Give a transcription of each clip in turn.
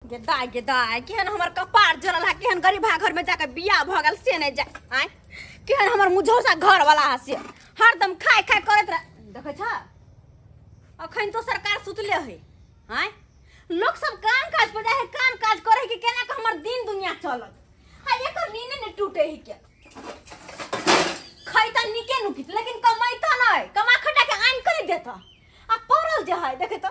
गेदाय गेदाय केहन हमर कपार जरल है, केहन गरीबा घर में जाके बियाह भ गेल से नहीं जाए। आय केहन हमर मुझौसा घर वाला है से हरदम खाय खाय करैत रह। देखै छ अखन तो सरकार सुतले है। आय लोग सब काम काज पर जाए है, काम काज करे कि केना के हमर दिन दुनिया चलत। आ एकर नींद ने टूटे है के खैता निके नुकित लेकिन कमैता नहीं, कमा खटा के आन कर देता। आ पड़ल जे है देखे तो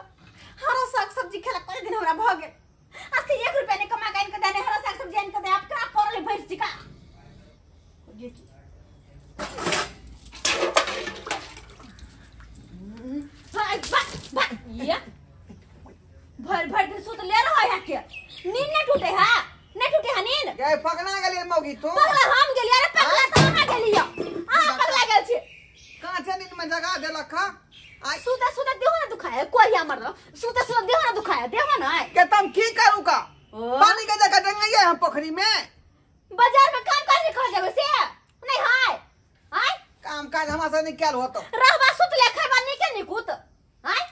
हरा साग सब्जी खेला कई दिन हमरा भ गेल। आ से 1 रुपया ने कमा के आन के देने, हरा साग सब्जी आन के दे। आप का पड़ल है भैंस जी का ये की हाय बा बा ये भर भर दिन सुत ले रहा है के नींद नहीं टूटे है, नहीं टूटे है नींद। गे पगला गेलियै मौगी तू? पगला हम गेलियै? अरे पगला त अहाँ गेलियै, अहाँ पगला गेल छी। काचे नींद में जगा देलक हा? आई सुते सुते देहो ना दुखाए, कोहिया मर सुते सुते देहो ना दुखाए, देहो ना के तुम की करू का? पानी के जगह डंगैयै हम पोखरी में। बाजार में काम काज नहीं कर जेबै से नहीं हाय। आय काम काज हमरा से निकाल होतो। रहबा सुतले खैबा निके निकुत। आय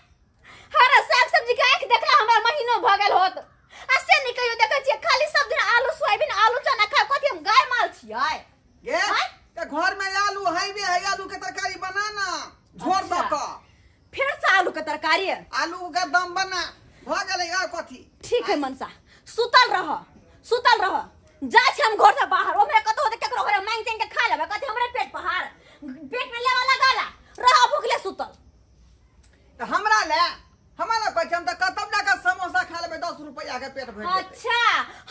हरा साग सब्जी के आंख देखला हमरा महीनो भ गेल होत। आ से नहीं कहियो देखै छियै खाली सब दिन आलू सोयाबीन आलू चना खा, कथि हम गाय माल छियै? गे ते घर में आलू हैबे है, आलू के तरकारी बनाना झोर द क। फिर से आलू के तरकारी, आलू के दम बना भ गेलै और कथि। ठीक है मनसा, सुतल रह, सुतल रह। जा छी हम घर से बाहर, ओमे कतौ होते केकरो घरे मांग चांग के खा लेबै, कथि हमरे पेट पहाड़ पेट में लेवा लगाला रह भूखले सुतल। त हमरा ले हमरा कहै छै हम त कतब जाके समोसा खा लेबै 10 रुपया के पेट भरि जेतै। अच्छा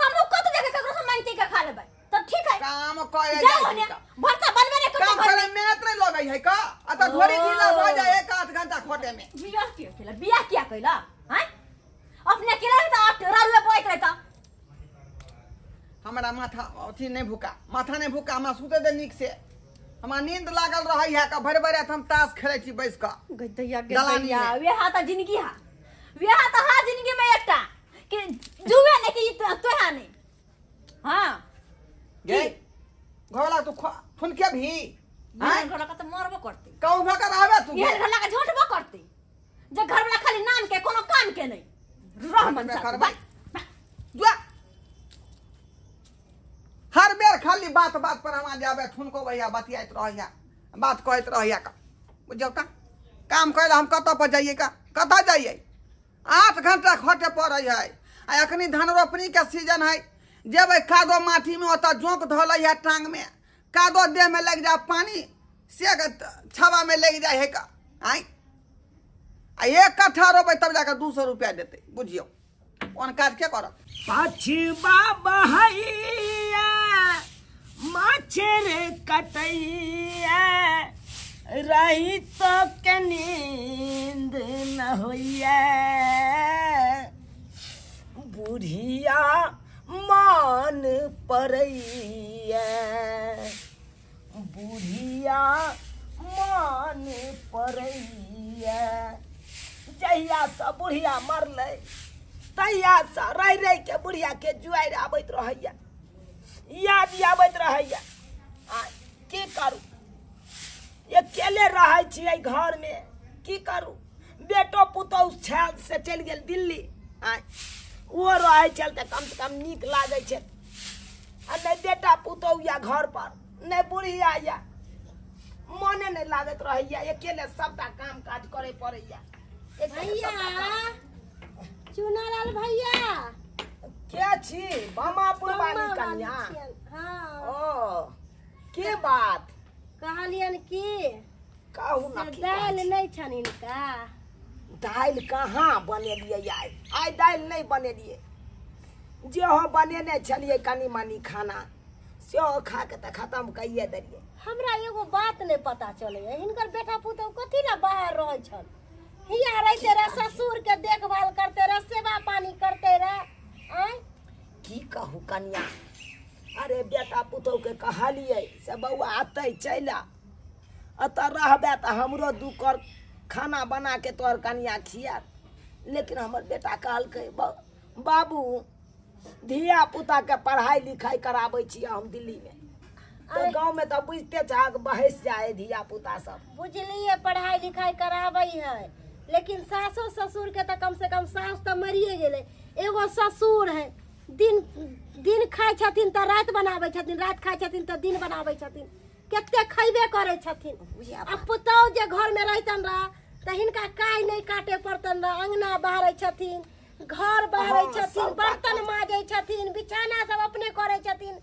हम कत जाके केकरो से मांग के खा लेबै तब ठीक है। काम करे जाऊ ने भरता बनबे ने काम करे मेहनत नहीं लगै है का। आ त धोरी ढीला भ जाय 1 आध घंटा खोटे में। बियाह किया केला, बियाह किया कैला? हैं अपने अकेला रहता आठ रारुए बोइत रहता। हमरा माथा अथी नहीं भूका, माथा नहीं भूका, हमरा सुते दे नीक से। हमरा नींद लागल रहै है का भरि भरि रात हम ताश खेलै छी बैस क। गदैया गदैया वेहा त जिंदगी हा, वेहा त हा जिंदगी में एकटा कि जुए ने कि तोहा नहीं। हां गे घोड़ा तू फुनके भी हां घोड़ा का त मरबो करते, कहू भ के रहबे तू, ये घोड़ा का झोटबो करते। जे घर वाला खाली नाम के कोनो काम के नहीं रह मन करबै जुआ। हर बेर खाली बात बात पर हम जाबे थुनको भैया बतियाइत रहैया, बात कहैत रहैया का बुझौ का। काम करे हम कतऽ पर जाइए का, कतऽ जाइए? 8 घंटा खटे पड़ै है। आ अखनी धान रोपनी के सीजन है, जेबै कादो माटी में ओतऽ जोंक धोलै है टांग में, कादो देह में लग जा, पानी से छावा में लग जाए है का। आय आ 1 कट्ठा रोपै तब जाके 200 रुपया देतै। बुझियौ कोन काज के करत। पछबा बहैया माछर कटैया रही तो के नींद न होइया, बुढ़िया मान परैया, बुढ़िया मान परैया। जहिया से बुढ़िया मरलै तहिया से रहि रहि के बुढ़िया के जुआरि आबैत रहैया, याद आबैत रहैया। आ की करू, अकेले रहै छियै घर में, की करू। बेटो पुतहु छल से चलि गेल दिल्ली, आ ओ रहै छल तऽ कम से कम नीक लागै छै। आ नहि बेटा पुतहु या घर पर, नहि बुढ़िया या, मने नहि लागैत रहैया। अकेले सबटा काम काज करे पड़ैया। भैया चुनालाल भैया के छी? बमापुर वाली कन्या? हाँ। ओ के बात कहलियन की कहू ना, दालि नहीं छनि का? दालि कहाँ बनेलियै आइ? आइ दालि नहीं बनेलियै, जेहो बनेने छलियै कनी मनी खाना सेहो खा के तऽ खत्म कइए देलियै। हमरा एगो बात नहीं पता चलैया, हिनकर बेटा पुतहु कथी ला बाहर रहै छल? हिया रहते रह, ससुर के देखभाल करते रह, सेवा पानी करते रह। आय की कहू कन्या, अरे बेटा पुतहु के कहलियै से बौआ अतै चलि आ, अतऽ रहबे तऽ हमरो 2 कर खाना बना के तोहर कन्या खियात। लेकिन हमर बेटा कहलकै बाबू धिया पुता के पढ़ाई लिखाई कराबै छियै हम दिल्ली में, तो गाँव में तो बुझते छहक बहस जाए धिया पुता सब। बुझलिए पढ़ाई लिखाई कराबै है, लेकिन सासो ससुर के तो कम से कम सास तो मरिए गेलै, एगो ससुर है दिन दिन खाइ छथिन तऽ राति बनाबै छथिन, राति खाइ छथिन तऽ दिन बनाबै छथिन, कते खैबे करै छथिन। आ पुतहु जे घर में रहितन रह तऽ हिनका काई नहीं काटे पड़तन रह, अंगना बहारै छथिन, घर बहारै छथिन, बर्तन माजै छथिन, बिछाना सब अपने करै छथिन,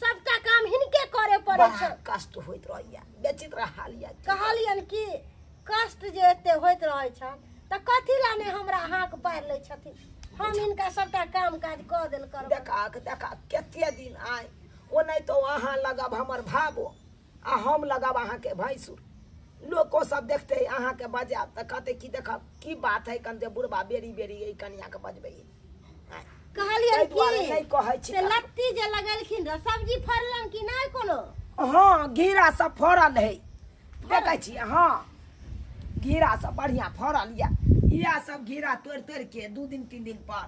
सबटा काम हिनके करे पड़ै छै। कष्ट होइत रहैया, बेचित हाल या। कहलियन कि कष्ट जे एते होइत रहै छन तऽ कथी ला नहि हमरा हाक पारि लै छथिन, हम हिनका सबटा काम काज कऽ देल करब। देखा देखा कते दिन आय ओ नहीं तो अहाँ लगब हमर भाबो आ हम लगब अहाँके भैंसुर। लोको सब देखते अहाँ के बजायब तऽ कहते कि देखब की बात है कन जे बुढ़बा बेरी बेरी एहि कनिया के बजबै। कहलियन कि नहीं कहै छी। से लत्ती जे लगेलखिन रह सब्जी फड़लन कि नहीं कोनो? हाँ घेरा सब फड़ल है, देखै छी। हाँ घेरा सब बढ़िया फड़ल या, इएह सब घेरा तोड़ि तोड़ि के 2 दिन 3 दिन पर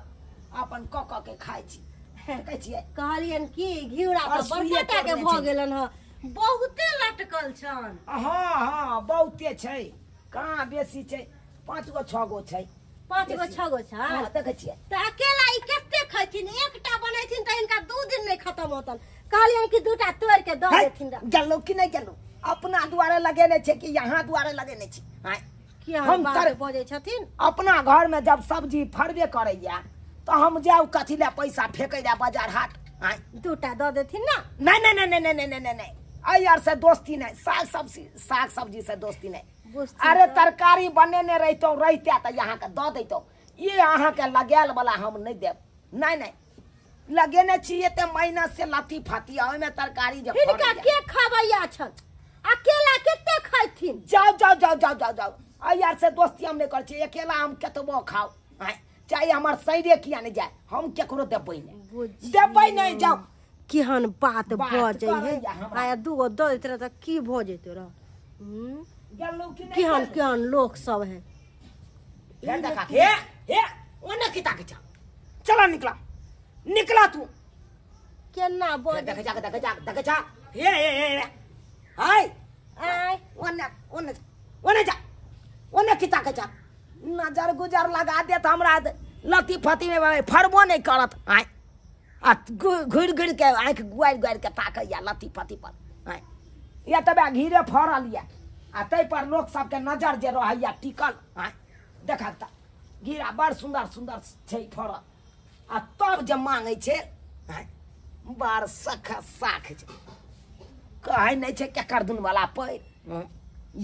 अपन कऽ कऽ के खाइ छी, देखै छियै। कहलियन कि घिउरा तऽ बड़का टा के भऽ गेलन हँ, बहुते लटकल छन। हाँ हाँ बहुते छै, कहाँ बेसी छै, 5 गो 6 गो छै। 5 गो 6 गो छै। हाँ देखै छियै। तऽ अकेला ई कते खैथिन, एकटा बनेथिन तऽ हिनका 2 दिन नहीं खत्म होतन। कहलियन कि 2टा तोड़ के दऽ देथिन। गेलौ कि नहीं गेलौ? अपना दुआरे लगेने छै कि यहाँ दुआरे लगेने छै? हम तर बजै छथिन। अपना घर में जब सब्जी फड़बे करैया तो हम जाउ कथी ले पैसा फेंकै ले बाजार हाट? 2टा दऽ देथिन ना। नहीं नहीं नहीं नहीं नहीं नहीं नहीं, अयर से दोस्ती नहीं, साग सब्जी से दोस्ती नहीं। अरे तरकारी बनेने रहितौ रहिते तऽ यहाँ के दऽ दैतौ, ये अहाँ के लगायल वाला हम नहीं देब। नहीं नहीं लगेने छी एते महीना से लत्ती फाती ओहिमे तरकारी जे हिनका के खाबैया छन, अकेला कते खाइथिन? जाओ जाओ जाओ जाओ जाओ जाओ, अयर से दोस्ती हम नहीं करै छी, अकेला हम कतबो खाओ चाहे हमर शरीरे किया नहीं जाए, हम केकरो देबै नहीं, देबै नहीं। जाओ केहन बात बजै है, आया 2 गो दऽ दैत रह तऽ की भऽ जैते रह। केहन केहन लोक सब है। देखा हे हे ओने की ताकै छ, चला निकला निकला तू, केना बजै? देख जा देख जा देख जा, हे हे हे हाय आय ओने ओने ओने जा, ओने की ताकै छ, नजर गुजर लगा देत हमरा लत्ती फती में फड़बो नहीं करत। आय आ घुरि घुरि के आँखि गुआरि गुआरि के ताकैया लत्ती फती पर। आय या तबे घिरे फड़ल या आ ताहि पर लोक सबके नजर जे रहैया टिकल। आय देखा तऽ घिरा बड़ सुन्दर सुन्दर छै फड़ल आ तब जे मांगै छै आय बड़ सख साख छै, कहै नहि छै केकर दुनवला पैर,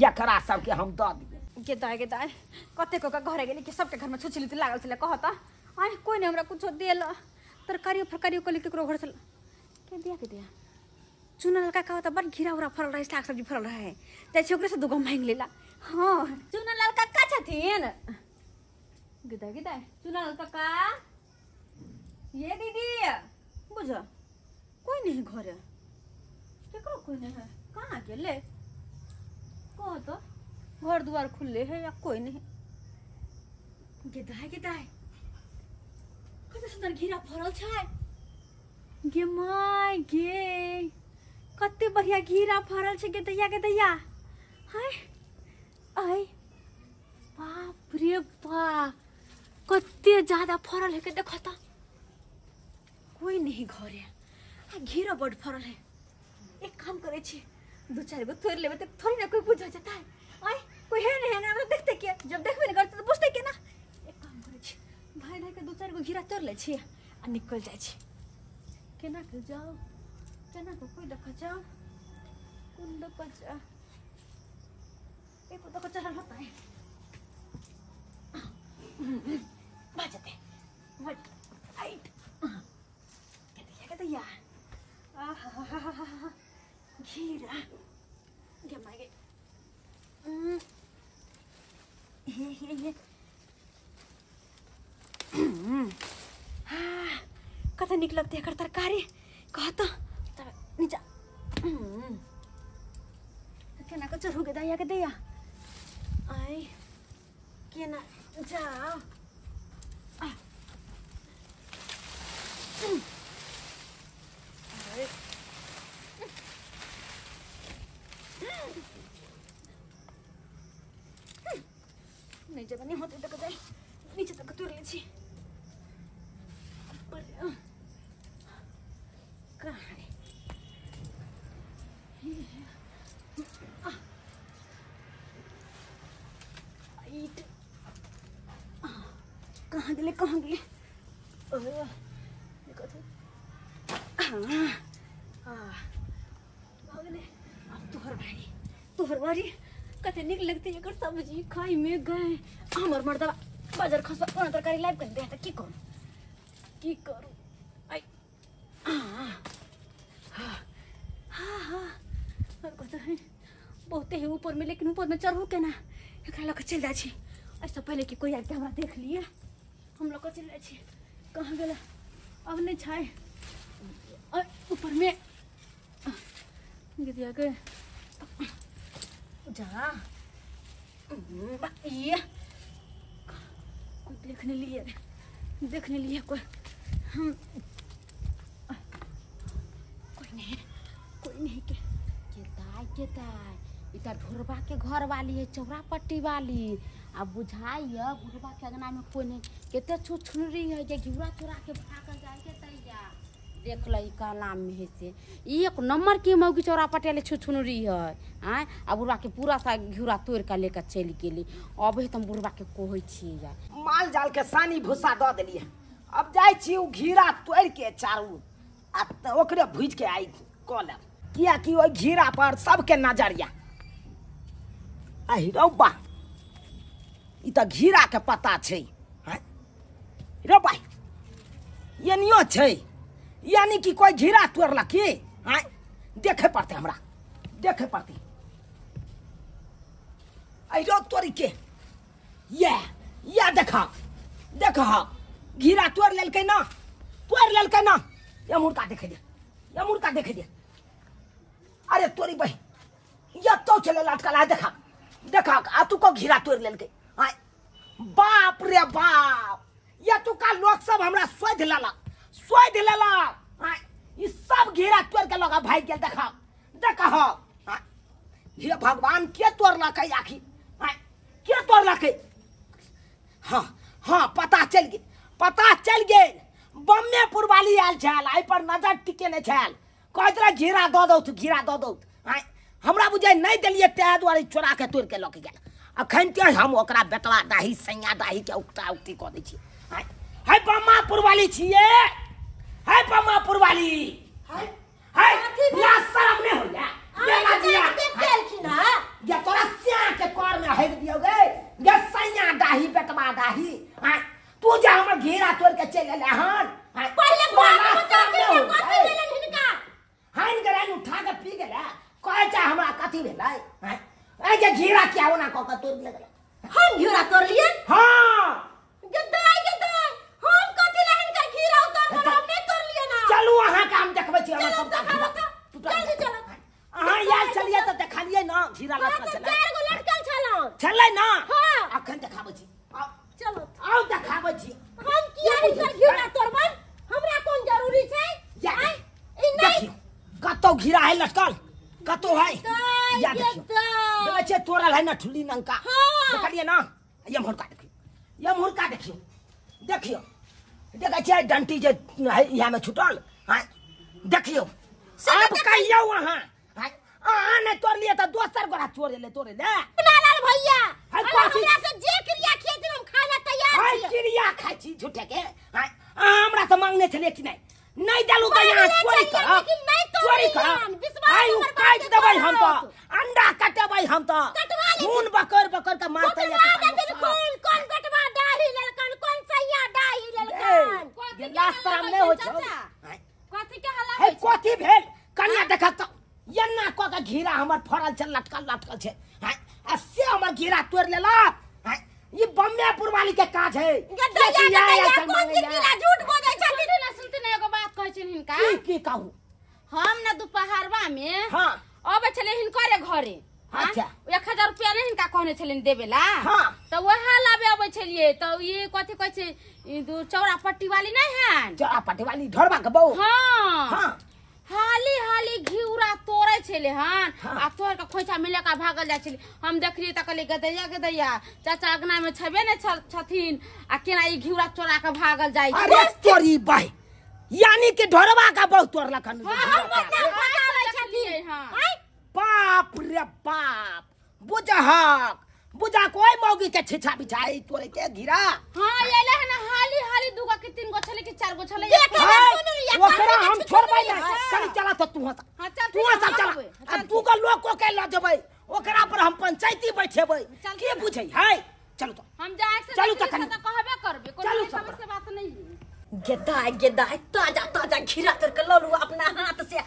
एकरा सबके हम दऽ दियै। गे दाइ गे दाइ कते को घरे गेली कि सबके घर में छुछली लागल छलै, कहता आय कोइ नहीं हमरा कुछो देल, तरकारियो फरकारियो कहली केकरो घर से के दिया के दिया। चुना लड़का कहता बड़ घिरा उरा फरल रहे, साग सब्जी फरल रहे, जाइ छी ओकरे से 2 गो मांगि लेला। हाँ चुना लड़का का छथिन? गे दाइ गे दाइ चुना लड़का का ये दीदी बुझ कोई नहीं घरे, केकरो कोई नहीं है, कहाँ गेलै? कह तो घर द्वार खुले है या कोई नहीं? गे दाइ गे दाइ कते सुंदर घिरा फरल छै, गे my गे कते बढ़िया घिरा फरल छै, गे दैया गे दैया हाय आय बाप रे बाप कते ज्यादा फरल है के देखो त, कोई नहीं घरे आ घिरा बड़ फरल है। एक काम करे छी 2 4 गो तोड़ लेबै त थोड़ी ना कोई बुझ जेतै। आय कोई है नहीं ना, हमरा देखते के, जब देखबे नहीं करते तो बुझते के ना। एक काम करे छी भाई भाई के 2 4 गो घिरा तोड़ ले छी आ निकल जाइ छी। केना के जाओ, केना के कोई देख जाओ, कोन देख जा, एक देख चढ़ल होता है बचते बच आइट के दिया के दिया आहा घिरा गे my गे हे हे हे हाँ कते निक लगते एकर तरकारी, कहता नीचा केना के चढ़ू गे दैया के दैया आय केना जाओ। नहीं जब नहीं होते तक जाए नीचे तक तुर ली। गेलै कहाँ गेलै हाँ भऽ गेलै। आब तोहर बारी तोहर बारी। कते नीक लगतै एकर सब्जी खाइ में गए। हमर मर्दबा बाजार खसबा ओना तरकारी लाबि कऽ दे तऽ की करू की करू। आइ हाँ हाँ हाँ कतऽ है बहुते है ऊपर में, लेकिन ऊपर में चढ़ू केना? एकरा लऽ कऽ चलि जाइ छी एहिसँ पहिले कि कोइ आबि कऽ हमरा देख लिए। हम लऽ कऽ चलि जाइ छी। कहाँ गेलै? अब नहि छै ऊपर में गिरिया के जा ये कोई देखने लिए देखने लिए कोई हम कोई नहीं कोई नहीं के के दाय ई त ढोरबा के घर वाली है चौरा पट्टी वाली। अब बुझाइए बुढ़बा के अंगना में कोई नहीं, कते छुछुनरी है जे घिउरा चोरा के भागल जाय के तैया। देख ल ई कलाम में है से एक नंबर के मौगी चौरा पट्टी वाली छुछुनरी है। आँय आ बुढ़बा के पूरा सा घिउरा तोड़ के लेकर चलि गेली। अब है तुम बुढ़बा के कहै छियै माल जाल के सानी भूसा दऽ देलियै। अब जाइ छी उ घिरा तोड़ के चारू आ ओकरे भुजि के आइ कऽ लेब, कियाकि ओहि घिरा पर सबके नजरिया। आहि रौ बा ई तऽ घिरा के पता छै। हैं रौ बा एनियो छै, यानी कि कोई घिरा तोड़लक की? हैं देखे पड़तै हमरा, देखे पड़तै। आहि रौ तोरी के ये देखा देखा घिरा तोड़ लेलकै ना, तोड़ लेलकै ना। ये मुर्गा देखे दे, ये मुर्गा देखे दे। अरे तोरी बही ये तो चले लटकल है। देखा देखा आ तू को घिरा तोड़ लेलकै। आय बाप रे बाप, ये तू का लोग सब हमरा सोध लेलक सोध लेलक। आय ई सब घिरा तोड़ के लगा भाग गेल। देखा देखा आय हे भगवान के तोड़लकै आखिर? आय के तोड़लकै? हाँ हाँ पता चल गेल पता चल गेल। बम्मेपुर वाली आयल छल, एहि पर नजर टिकेने छल। कहैत रहे घिरा दऽ दौथ घिरा दऽ दौथ। आँय हमरा बुझाइ नहि देलियै ताहि दुआरे चोरा के तोड़ि के लऽ के गेल। अखन ते हम ओकरा बेटवा डाही सैया डाही के उकटा उकटी कऽ दै छियै। आँय है बम्मापुर वाली छियै, है बम्मापुर वाली। है है लाज शरम नहि होइया? गे तोरा स्या के कर में हेर दियौ गे, गे सैया डाही बेटवा डाही। आँय तू जे हमर घेरा तोड़ के चलि एलै हन। पहिले कथी भेलन हिनका? हानि गराइन उठा के पी गेलै। कहै छै हमरा कथी भेलै? आँय जे घेरा किया ओना कऽ के तोड़ि गेलै? हम घेरा तोड़लियै? हाँ गदाई गदाई हम कथी ला हिनकर घेरा उतारल? हम नहि तोड़लियै ना। चलू अहाँ के हम देखबै छी हमर सबटा घेरा। चलू चलू अहाँ आयल छलियै तऽ देखलियै ना घेरा लटकल छलै। चारि गो लटकल छलौ छलै ना। हाँ अखन देखाबै छी। चलो आउ देखाबै छी। हम किया हिनकर घेरा तोड़बै? हमरा कोन जरूरी छै? ई नहि कतौ घिरा है लटकल कतौ है। या देखियौ देखै छियै तोड़ल है ना ठुल्ली नंका। देखलियै ना? ये मुर्गा देखियौ, ये मुर्गा देखियौ, देखियौ देखै छियै डंटी जे है इएह में छुटल। आँय देखियौ आब कहियौ अहाँ अहाँ नहि तोड़लियै तऽ दोसर गोरा तोड़े ले तोड़े ले। लाल भैया हमरा से जे क्रिया खेथिन हम खाय ला तैयार छी। क्रिया खाइ छी झूठे के। आँय अहाँ हमरा से मांगने छलियै कि नहि? नहीं देलू तऽ यहाँ चोरी करब चोरी करब। आइ उ काटि देबै हम तऽ, अंडा कटेबै हम तऽ, खून बकर बकर के मारतै। खून कोन कटवा डाही लेलकन, कोन सैया डाही लेलकन? लाज शरम नहि होइ छौ? कथी के हल्ला है? कथी भेल कनिया? देखत तऽ एना कऽ के घिरा हमर फड़ल छै लटकल लटकल छै। आ से हमर घिरा तोड़ि लेलक। ई बम्मेपुर वाली के काज है। झूठ बोलै छथिन। ना सुनते ना एगो बात कहै छियनि हिनका। की की कहू? हम ना दुपहरवा में हां अबै छलै हिनकरे घरे। अच्छा 1000 रुपया नहीं हिनका कहने छलिन देबेला। हां तऽ वएह लाबे अबै छलियै तऽ ई कथी कहै छै ई दू चौरा पट्टी वाली नहीं हन? चौरा पट्टी वाली ढोरबा के बहू। हां हां हाली हाली घिउरा तोड़ै छलै हन। आ तोड़ के खोइछा में लेके भागल जाइ छलै। हम देखलियै तऽ कहलियै गदैया गदैया चाचा अंगना में छबे नहि छथिन आ केना ई घिउरा चोरा के भागल जाइ छै। अरे तोरी बाई यानी कि ढोरबा का बहू तोड़लक हन। हां बाप रे बाप, बुझहक बुझा कोई मौगी के छिछा बिछाई तोरे के घिरा। हां एले है ना हाली हाली दुगो के तीन गो छले के चार गो छले। ओकरा हम छोड़बै ना कनी चला तो तू हंस। हां चल तू हंस चला आ तू का लोग को के ल जेबै ओकरा पर हम पंचायती बैठेबै के बुझै है। चलो तो हम जाए से चलू तो कनी कहबे करबे कोनो समझ से बात नहीं है। गेदा गेदा ताजा ताजा घिरा तर के ललू अपना हाथ से आ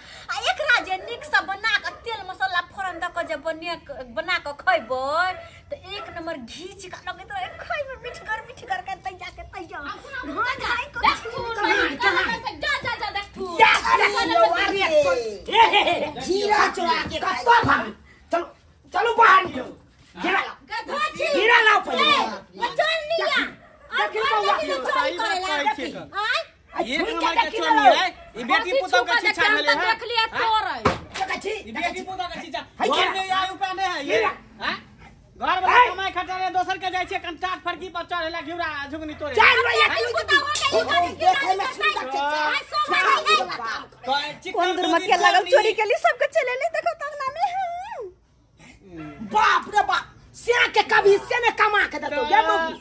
एकरा जे निक से बना के तेल मसाला फोरन द के जे बने बना के खइबै त एक नंबर घी चिका लगैत रहे खइबै मिठगर मिठगर के तैया के तैया। हां जाय को जा जा जा देख तू घिरा चोरा के कत्तो भाग। चलो चलो बाहर निकलो घिरा गधा छी घिरा लाओ पहिले बचन निया देखी बौआ चोरी करेला एक नंबर के चोरी है ई बेटी पुतौ के छीछा भेले है देख लिया तोर है देखै छी ई बेटी पुतौ के छीछा घर में आय उपाय नहीं है ये हां घर वाला कमाई खटा रे दोसर के जाय छै कंटाट फरकी पर चढ़ेला घिउरा झुगनी तोरे चार रुपया तू देखै में सुंदर छै कोन दुर्मतिया लागल चोरी के लिए सबके चले ले देखो तंगना में। बाप रे बाप से के कभी से ने कमा के देतो गे मौगी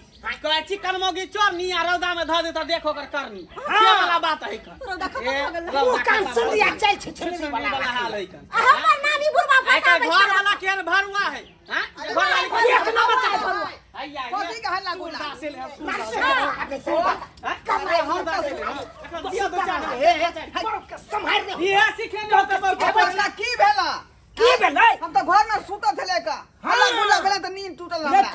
कहै छी कलमोगी चोरनी आ रौदा में धऽ देता देखो ओकर करनी से वाला बात है का रौदा खत्म हो गेल ओ कान सुन लिया चल छै छुछुनरी वाला हाल है का आ हमर नानी बुढ़वा फसाबै घर वाला केहन भरुआ है हां घर वाली के एक नंबर का भरुआ हैया कथी के हल्ला गुल्ला कमाई हम दिया दो चार हे हे संभाल रे इहे सिखे ने होते बच्चा की भेला की भेलै हम तो घर में सुतल छले का हल्ला गुल्ला भेला त नींद टूटल हमरा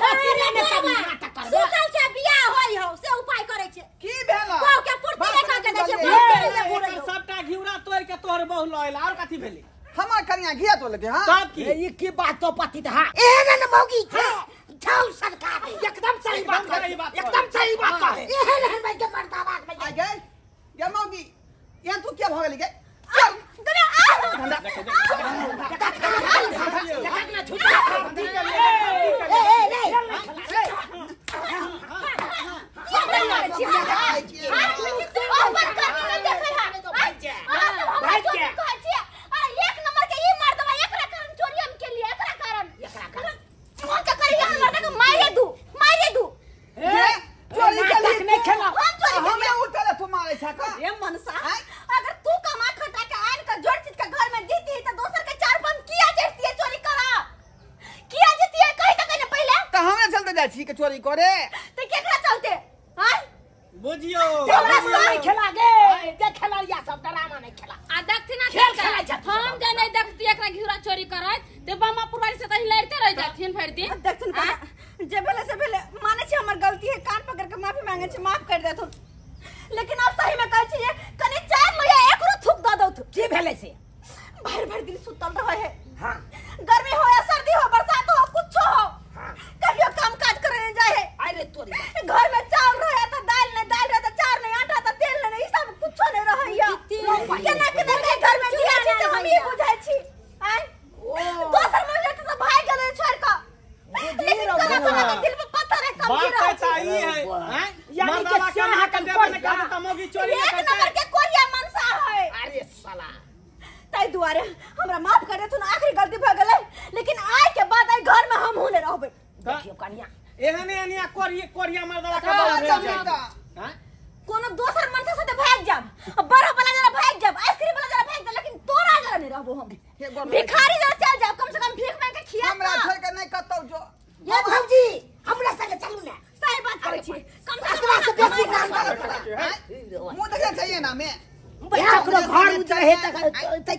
सुतल छै बियाह होई हो से उपाय करै छै की भेला बहु के पूर्ति लेखा के दै छै। सबटा घिउरा तोड़ के तोहर बहु ल आयल और कथी भेलै हमर कनिया घिया तोड़ लेते। हां तब की ई की बात तो पति त हां एहन न मौगी छै छौ सरकार एकदम सही बात कहे एकदम सही बात कहे एहन हन भाई के मर्दाबाद में आ गए गे मौगी यहाँ तू क्या भऽ गेली गे चल ए ए रे एक नंबर के ई मर्दवा एकरा कारण चोरी हम के लिए एकरा कारण मोन के करिया मर्द के मारे दू मारे दू ए चोरी के लिए नहीं खेला हम चोरी हमें उठले तू मारे छा का ए मनसा अगर तू कमा खटा के आन के जोड़ चीज के घर में जीती त दोसर के चार बम किया जैती है चोरी करा किया जीती है कहि त कने पहिले त हमरे चलते जाइ छी के चोरी करे त केकरा चलते हां बुझियो तोरा नहीं खेला गे जे खेला या सब ड्रामा नहीं खेला आ देखथि ना खेल खेलै छथि। हम जे नहीं देखती एकरा घिउरा चोरी करैत ते बमा पुरवारी से तही लड़ते रह जाथिन भरि दिन। देखथुन का जे भेले से भेले माने छी हमर गलती है कान पकड़ के माफी मांगे छी माफ कर देथुन लेकिन अब सही में कहै छी कने चार लोया एकरो थूक द दौथ की भेलै से भर भर दिन सुतल रहे है। हां गर्मी हो या सर्दी हो बरसात हो कुछ हो हां कहियो काम काज करे नहीं जाए है। अरे तोरी घर में चावल रहे त दाल नहीं दाल रहे त चार नहीं आटा त तेल नहीं ई सब कुछ नहीं रहे या केना केना के घर में जिया छी से हम ई बुझाय छी आय दोसर में जेत त भाग गेलै छोड़ के लेकिन कोना कोना के दिल पे पत्थर है कम बात रहे त ई है हैं यानी के मर्दावा स्याह कमा के के देबे ने करते त मौगी चोरी एक नंबर के कोरिया मनसा है। अरे साला ताई दुआरे हमरा माफ कर देथुन आखिरी गलती भ गेलै लेकिन आइ के बाद आई घर में हम होने रहबै। देखियो कनिया एहने एहने कोरिया कोरिया मर्दावा के बहु भेल जाइ हैं कोनो दोसर मनसा से भाग जाब बड़ा वाला जरा भाग जाब आइसक्रीम वाला जरा भाग जाब लेकिन तोरा जरा नहीं रहबो हम भिखारी जरा चल जाब कम से कम भीख मांग के खिया हमरा छोड़ के नहीं कतौ जो ये भौजी हमरा संगे चलू ना सही बात करै छी कम से एकरा से बेसी काम मुंह देखे चाहिए ना मैं ककरो घर उजरे हे तक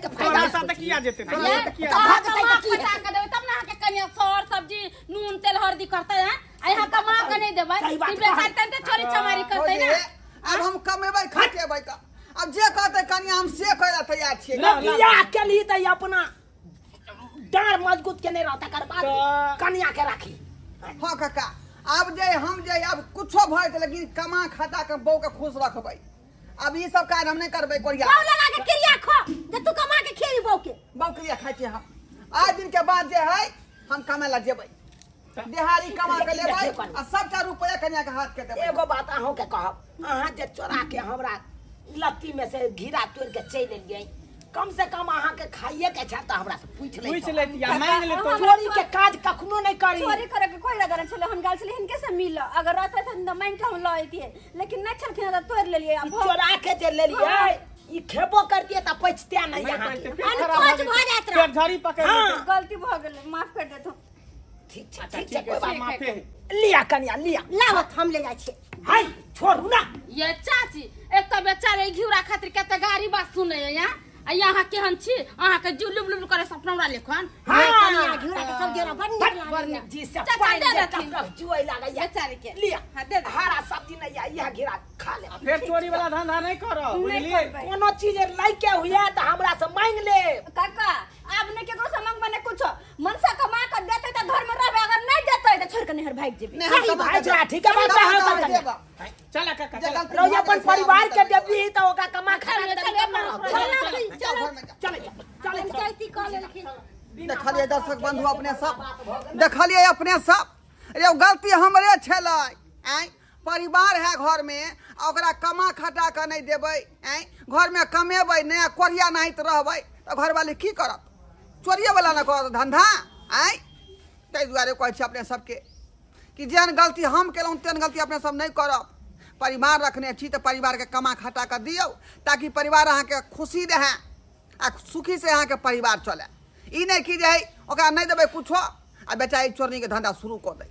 के फायदा तोरा साथ किया जेते तोरा साथ किया तब भाग तै के की पटा के देबै तब ना अहाँ के कनिया सर सब्जी नून तेल हल्दी करतै हैं आ यहाँ कमा के नहीं देबै सही बात ई बेचारी तन चोरी चमारी करतै ना। अब हम कमेबै खटेबै का अब जे कहते कनिया हम से करे तैयार छियै। बियाह के लिए त अपना डार मजबूत के नहीं रहता कर बाद कनिया के राखी। हां काका अब जे हम जे अब कुछो भय लेकिन कमा खटा के बहू के खुश रखबै। अब ई सब काज हम नहीं करबै कोरिया बहु लगा के क्रिया खो जे तू कमा के खेबी बहू के बहू क्रिया खाइ छी हम। आज दिन के बाद जे है हम कमाय ला जेबै देहारी कमा के लेबै आ सबटा रुपया कनिया के हाथ के देबै। एगो बात अहूँ के कहब, अहाँ जे चोरा के हमरा लत्ती में से घिरा तोड़ के चलि एलियै कम से कम अहाँ के खाइए के छै त हमरा से पूछ ले, पूछ लेती या मांग ले। तो चोरी के काज कखनो नहीं करी। चोरी करे के कोई इरादा नहीं छले, हम गेल छली हिनके से मिल, अगर रहते त मांग के हम ल अइतिए, लेकिन नहीं छलखिन त तोड़ लेलिए। अब चोरा के जे लेलिए ई खेबो करतिए त पचते नहीं यहाँ के। अनकोच भ जात रह, पेट झड़ी पकड़ लेते। गलती भ गेल, माफ कर देथो। ठीक छै, अच्छा ठीक छै, ठीक कोई है, बात माफे है। लिया कनिया लिया, लावत हम ले जाइ छियै। हाय छोड़ू ना ये चाची, एक तो बेचारे घिउरा खातिर कते गाड़ी बात सुनै या, आ यहाँ केहन छी अहाँ के जुलुम लुलुम करे सपना लेखन। हां कनिया घिउरा के सब्जी हमरा बड़ नीक लागैया। जी से चाचा पानी दे के देथिन। टप जुए लागैया बेचारे के लिया। हां दे दे। हरा सब्जी नहीं या इहा घिरा खा ले। फेर चोरी वाला धंधा नहीं करो, बुझलिए? कोनो चीज लाइके हुआ त हमरा से मांग ले। काका आब ने केकरो से मांगबे ने कुछो, मनसा कमा के देते त घर में रहबे, अगर नहीं देते त छोड़ के नहर भाग जेबे। सही भाई जा, ठीक है बात है कनिया। चला काका चला। रौया अपन परिवार के देबी त ओकरा कमा खा ले। चलो चल चल पंचायती कऽ लेलखिन। देखलिए दर्शक बंधु अपने सब, देखलिए अपने सब, अरे गलती हमरे छलै। आँय परिवार है घर में, ओकरा कमा खटा के नहीं देबै, आँय घर में कमेबै नहीं, कोरिया नहीं तो रहबै तऽ घरवाली की करत? चोरिए वाला ने करत धंधा। आँय ताहि दुआरे कहै छी अपने सबके कि जेहन गलती हम केलहुँ तेहन गलती अपने सब नहीं करब। परिवार रखने छी तऽ परिवारके कमा खटा के दियौ, ताकि परिवार अहाँके खुशी रहए आ सुखी से अहाँके परिवार चले। ई नहीं कि जे ओकरा नहीं देबै कुछो आ बेचारी चोरनी के धंधा शुरू कऽ दै।